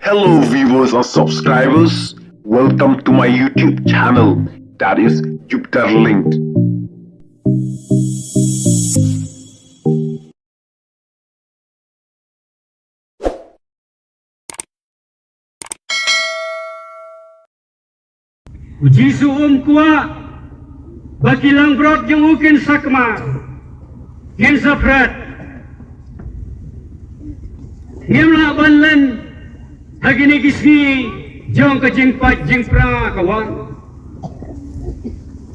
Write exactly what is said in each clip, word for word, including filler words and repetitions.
Hello, viewers and subscribers. Welcome to my YouTube channel, that is Jupiter Linked. U Jisu um kwah ba ki langbrot jong u kin sa kmar, kin sa phred. Ngim lah ban len ha kine ki sngi jong ka jingpait jingpra ka wan.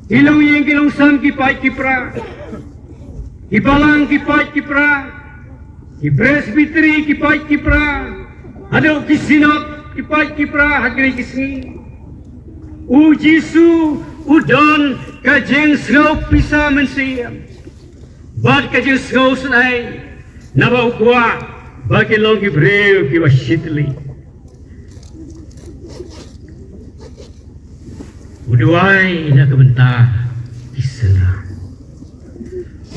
Ki longïing ki longsem ki pait ki pra, ki balang ki pait ki pra, ki presbytery ki pait ki pra, haduh ki synod ki pait ki pra ha kine ki sngi. U Jisu u don ka jingsngew pisa mynsiem bad ka jingsngew sngewsih, naba u kwah ba kin long ki briew kiba shitylli. U duwai na ka bynta ki synran.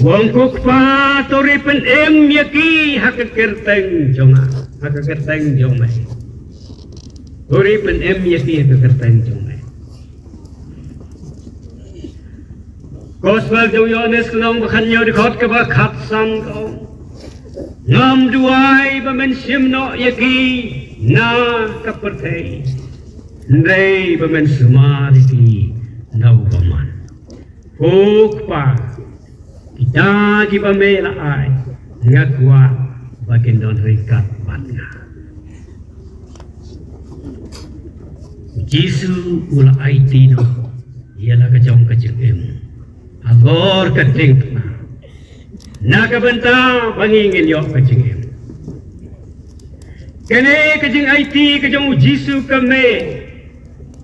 U ong, ko Kpa, to ri pynim ïa ki ha ka kyrteng jong nga, ha ka kyrteng jong me. To ri pynim ïa ki ha ka kyrteng jong me. Gospel jong u Ïoannis ka lynnong ba khathynñiew, dkhot kaba khatsan ka ong, ngam duwai ba men shim noh ïa ki na ka pyrthei, hynrei ba men sumar ïa ki na u bymman. Ko Kpa, kita kiba me la ai, nga kwah ba kin don ryngkat bad nga. U Jisu u la aiti noh ïa la ka jong ka jingim halor ka diengphna, na ka bynta ba ngi ngin ïoh ka jingim. Kane ka jingaiti ka jong u Jisu ka mih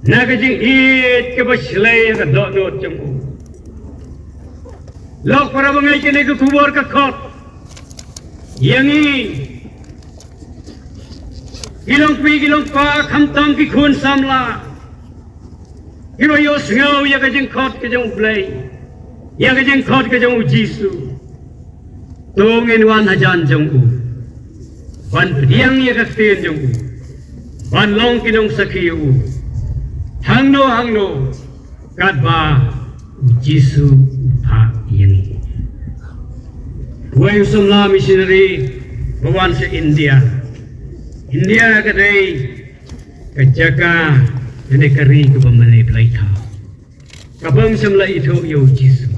na ka jingïeit kaba shlei ha ka dohnud jong u. Lok para bangeit, kane ka khubor ka khot ïa ngi ki longkmie ki longkpa, khamtam ki khun samla kiba ïohsngew ïa ka jingkhot ka jong U Blei, ïa ka jingkhot ka jong u Jisu. To ngin wan hajan jong u ban pdiang ïa ka ktien jong u, ban long ki nongsakhi ïa u hangno hangno katba u Jisu u phah ïa ngi. Uwei u samla missionary ba wan sha India. India ka dei ka jaka, ka dei ka ri kaba mane blei thaw, kaba ym shym la ithuh ïa u Jisu.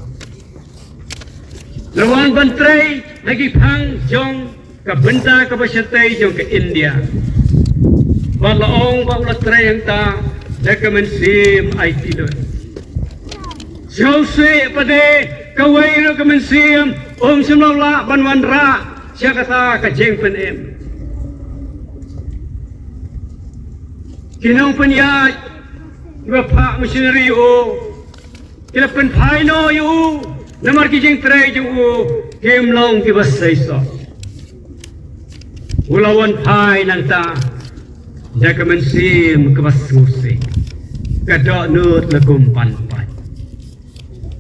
La wan ban trei ha ki phang jong ka bynta kaba shatei jong ka India. Bad la ong ba u la trei hangta da ka mynsiem aiti lut. Sngewsih pat de, kawei ruh ka mynsiem um shym la lah ban wanrah sha kata ka jingpynim. Ki nongpynïaid kiba phah missionary ïa u ki la pynphai noh ïa u namar ki jingtrei jong u kim long kiba seisoh. U la wan phai nangta da ka mynsiem kaba sngewsih, ka dohnud la kum ban pait.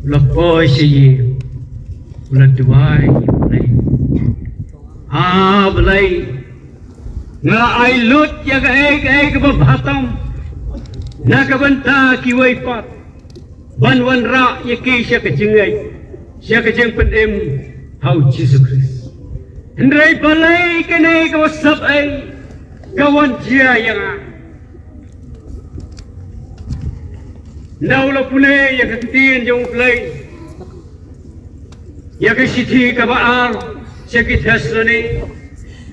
U la poi sha ïing, u la duwai ïa U Blei. A Blei, nga ai lut ïa kaei kaei kaba bha tam na ka bynta kiwei pat, ban wanrah ïa ki sha ka jingngeit, sha ka jingpynim ha u Jisu Khrist. Hynrei balei kane kaba sap ei ka wan jia ïa nga? Ynda u la pule ïa ka ktien jong U Blei, ïa ka shithi kaba ar sha ki Thessalonik,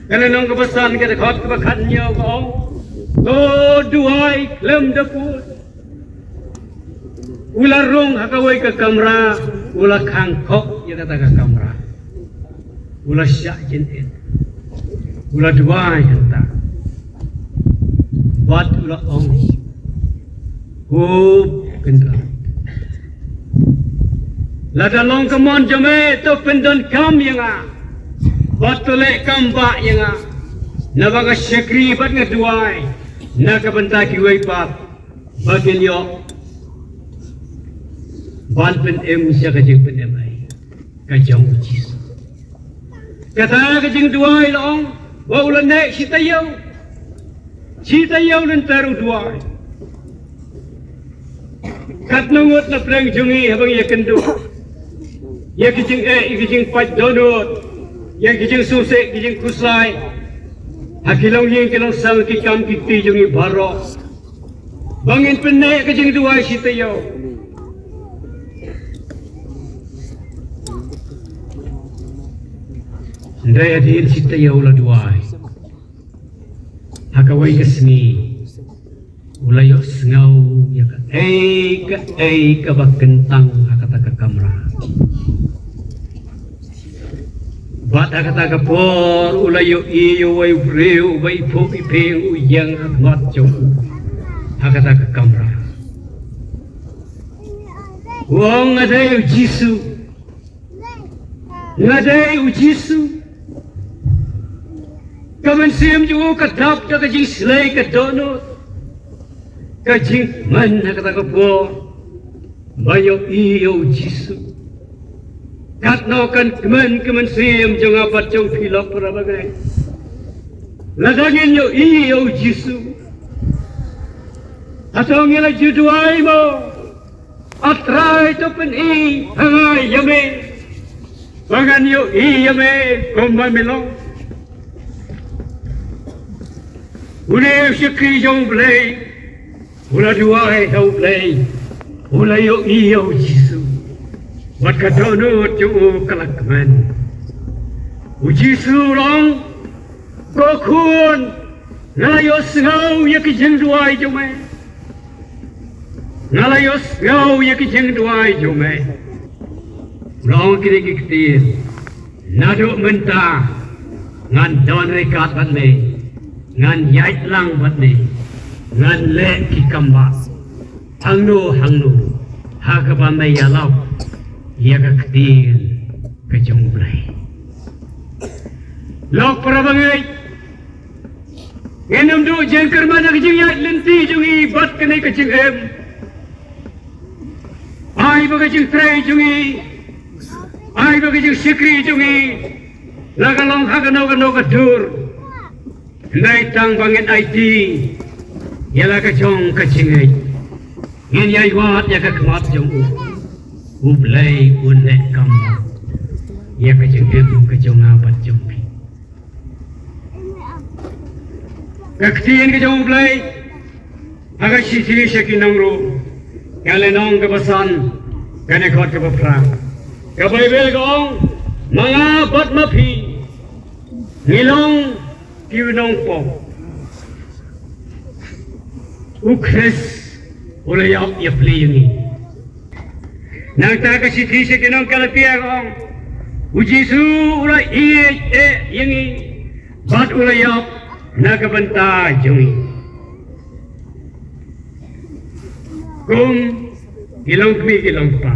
ka lynnong kaba san, ka dkhot kaba khathynñiew ka ong, to duwai khlem da pud. U la rung ha kawei ka kamra, u la khang khok ïa kata ka kamra. U la shah jynit. U la duwai hangta. Bad u la ong, Ko Kynrad, lada long ka mon jong me, to pyndonkam ïa nga. Bad to leh kam bah ïa nga. Naba nga shakri bad nga duwai na ka bynta kiwei pat, ba kin ïoh ban pynim sha ka jingpynim ei ka jong u Jisu. Kata ka jingduwai la ong ba u la neh shi taïew. Shi taïew lynter u duwai. Katno ngut na pdeng jong ngi haba ngi ïakynduh ïa ki jingeh, ïa ki jingpait dohnud, ïa ki jingsngewsih, ki jingkhuslai ha ki longïing ki longsem, ki kam ki kti jong ngi baroh, ba ngin pynneh ka jingduwai shi taïew. Hynrei hadien shi taïew la duwai, ha kawei ka sngi u la ïohsngew ïa kaei kaei kaba kyntang ha kata ka kamra. Bad ha kata ka por u la ïohi ïa uwei u briew uba iphuh iphieng u ïeng ha khmat jong u ha kata ka kamra. U ong, nga dei u Jisu. Nga dei u Jisu. Ka mynsiem jong u ka dap da ka jingshlei ka dohnud. Ka jingkmen ha kata ka por ba ïohi ïa u Jisu. Katno kan kmen ka mynsiem jong nga bad jong phi lok para bangeit, lada ngin ïohi ïa u Jisu. Hato ngi la ju duwai mo? A Trai, to pyni ha nga ïa me, ba ngan ïohi ïa me kumba me long. Une u shakri jong U Blei u la duwai ha U Blei, u la ïohi ïa u Jisu. Bad ka dohnud jong u ka la kmen. U Jisu u ong, ko khun, nga la ïohsngew ïa ki jingduwai jong me. Nga la ïohsngew ïa ki jingduwai jong me. U la ong kine ki ktien, naduh mynta ngan don ryngkat bad me, ngan ïaid lang bad me, ngan leh ki kam bah hangno hangno ha kaba me ïalap ïa ka ktien ka jong U Blei. Lok para bangeit, ngin ym duh jingkyrmen ha ka jingïaid lynti jong ngi bad kane ka jingim. Ai ba ka jingtrei jong ngi, ai ba ka jingshakri jong ngi la ka long ha kano kano ka dur. Hynrei tang ba ngin aiti ïa la ka jong ka jingngeit, ngin ïai wad ïa ka khmat jong u, U Blei un leh kam ïa ka jingim ka jong nga bad jong phi. Ka ktien ka jong U Blei ha ka shithi sha ki nong Rom, ka lynnong kaba san, ka dkhot kaba phra, ka Baibl ka ong, ma nga bad ma phi ngi long ki nongpop. U Khrist u la ïap ïa phi ïa ngi. Nangta ka shithi sha ki nong Galatia ka ong, u Jisu u la ïeit eh ïa ngi bad u la ïap na ka bynta jong ngi. Kum ki longkmie ki longkpa,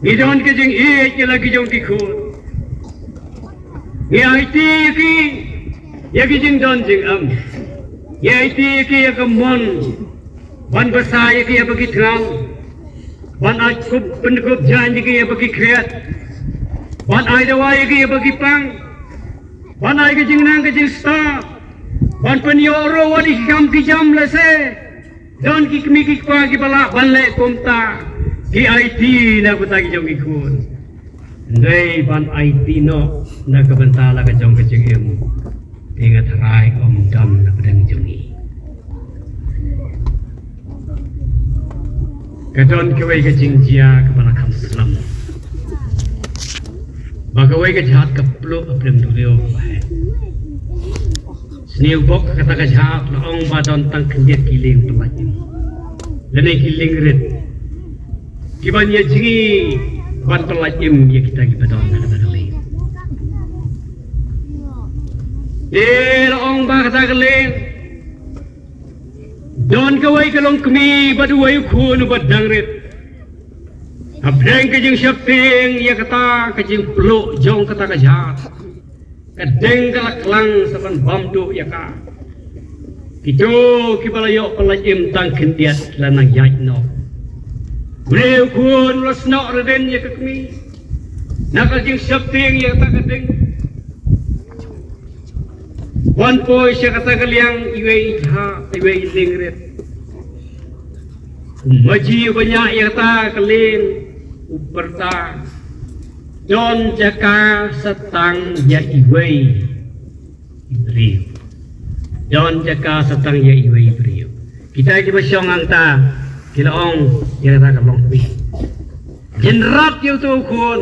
ngi don ka jingïeit ïa la ki jong ki khun. Ngi aiti ïa ki ïa ki jingdon jingem. Ngi aiti ïa ki ïa ka mon ban bsa ïa ki ïa ba ki thngan, ban ai kup pynkup jaiñ ïa ki ïa ba ki khriat, ban ai dawai ïa ki ïa ba ki pang, ban ai ka jingnang ka jingstad, ban pynïoh ruh wat ïa ki kam ki jam lehse. Don ki kmie ki kpa kiba lah ban leh kumta, ki aiti na ka bynta ki jong ki khun. Hynrei ban aiti noh na ka bynta la ka jong ka jingim, te nga tharai ym don na pdeng jong ngi. Ka don kawei ka jingjia kaba la kham slem, ba kawei ka jhat ka pluh ha pdeng duriaw kaba heh. Sniew bok kata ka jhat, la ong ba don tang khyndiat ki lieng pyllait im, lane ki lieng rit, kiban ïa jngi ban pyllait im ïa kita kiba don ha kata ka lieng. Te la ong ba kata ka lieng don kawei ka longkmie bad uwei u khun uba dang rit. Hapdeng ka jingsheptieng ïa kata ka jingpluh jong kata ka jhat, ka ding ka la klang sa ban bam duh ïa ka. Kito kiba la ïoh pyllait im tang khyndiat la nang ïaid noh. Une u khun u la snoh ridin ïa ka kmie na ka jingsheptieng ïa kata ka ding. Wan poi sha kata ka liang iwei i jha, iwei i lieng rit. U maji uba ñiah ïa kata ka lieng u pyrta, don jaka sa tang ïa iwei i briew. Don jaka sa tang ïa iwei i briew. Kita kiba shong hangta ki la ong ïa kata ka longkmie, jynrat ïa uto u khun,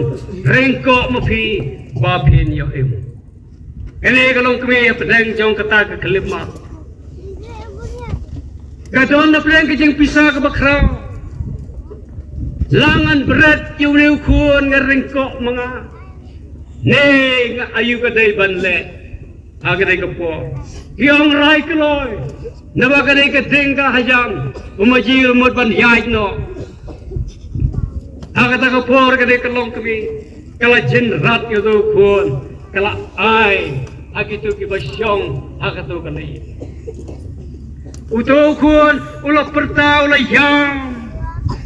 ryngkoh ma phi ba phin ïoh im. Kane ka longkmie hapdeng jong kata ka khyllipmat ka don hapdeng ka jingpisa kaba khraw. La ngan bret ïa une u khun, nga ryngkoh ma nga. Ne nga, aïu ka dei ban leh ha kane ka por? Ki ong rai kloi, naba kane ka ding ka hajan, u maji u mut ban ïaid noh. Ha kata ka por kane ka longkmie ka la jynrat ïa uto u khun, ka la ai ha kito kiba shong ha kato ka lieng. Uto u khun u la pyrta, u la ïam.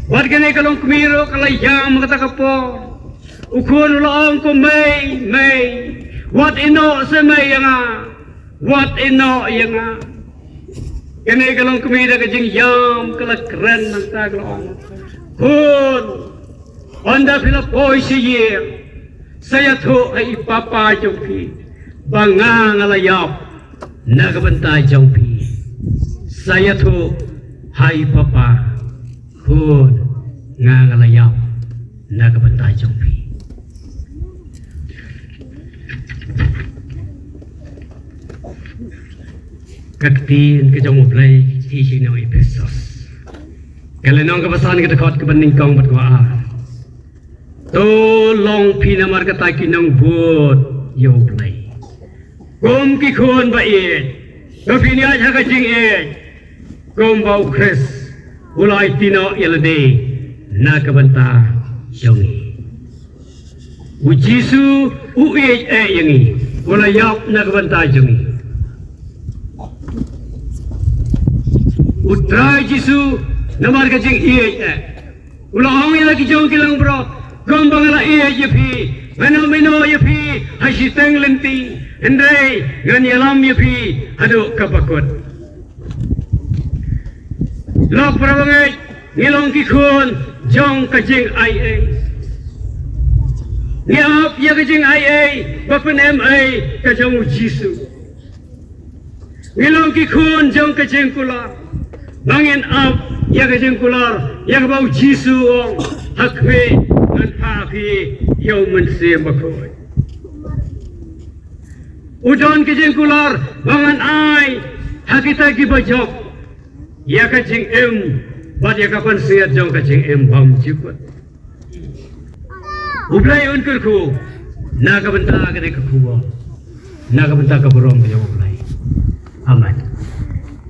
Wat kane ka longkmie ruh ka la ïam ha kata ka por. U khun u la ong, ko mei, mei, wat ïehnoh sa mei ïa nga. Wat ïehnoh ïa nga. Kane ka longkmie da ka jingïam ka la kren nangta, ka la ong, khun, ynda phi la poi sha ïing, sa ïathuh ha i papa jong phi ba nga, nga la ïap na ka bynta jong phi. Sa ïathuh ha i papa, khun, nga, nga la ïap na ka bynta jong phi. Ka ktien ka jong U Blei, i sha ki nong Ephesos, ka lynnong kaba san, ka dkhot kaba nyngkong bad kaba ar. To long phi namar kata ki nongbud ïa U Blei, kum ki khun ba ïeit, to phin ïaid ha ka jingïeit, kumba U Khrist u la aiti noh ïa lade na ka bynta jong ngi. U Jisu u ïeit eh ïa ngi, u la ïap na ka bynta jong ngi. U Trai Jisu, namar ka jingïeit eh, u la ong ïa la ki jong ki langbrot, kumba nga la ïeit ïa phi, ngan ym ïehnoh ïa phi ha shiteng lynti, hynrei ngan ïalam ïa phi haduh kaba kut. Lok para bangeit, ngi long ki khun jong ka jingaiei. Ngi ap ïa ka jingaiei ba pynemei ka jong U Jisu. Ngi long ki khun jong ka jingkular, ba ngin ap ïa ka jingkular ïa kaba U Jisu u ong, ha khmih ngan phah ïa phi ïa U Mynsiem Bakhuid. U don ka jingkular ba ngan ai ha kita kiba jop ïa ka jingim bad ïa ka pansngiat jong ka jingim bymjukut. U Blei un kyrkhu na ka bynta kane ka khubor, na ka bynta ka burom ka jong U Blei. Amen.